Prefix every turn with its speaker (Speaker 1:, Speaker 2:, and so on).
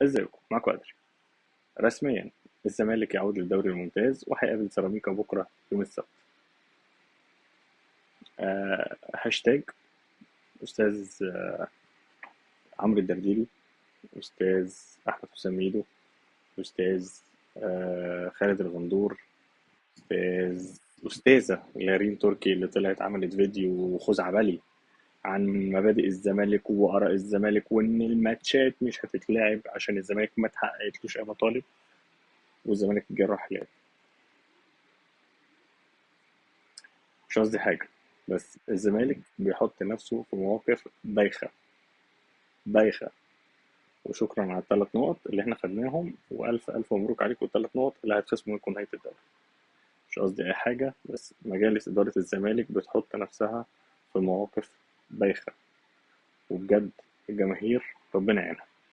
Speaker 1: ازيكم؟ معاكم أدري. رسميا الزمالك يعود للدوري الممتاز وهيقابل سيراميكا بكرة يوم السبت. هاشتاج أستاذ عمرو الدرديري، أستاذ أحمد حسام ميدو، أستاذ خالد الغندور، أستاذة لارين تركي اللي طلعت عملت فيديو خزعبلي عن مبادئ الزمالك وآراء الزمالك وإن الماتشات مش هتتلعب عشان الزمالك ما اتحققتلوش أي مطالب، والزمالك جراح لعب. مش قصدي حاجة، بس الزمالك بيحط نفسه في مواقف بايخة بايخة. وشكرا على الثلاث نقط اللي احنا خدناهم، وألف ألف مبروك عليكم الثلاث نقط اللي هيتخصموا منكم نهاية الدوري. مش قصدي أي حاجة، بس مجالس إدارة الزمالك بتحط نفسها في مواقف بايخة، وبجد الجماهير ربنا يعينها.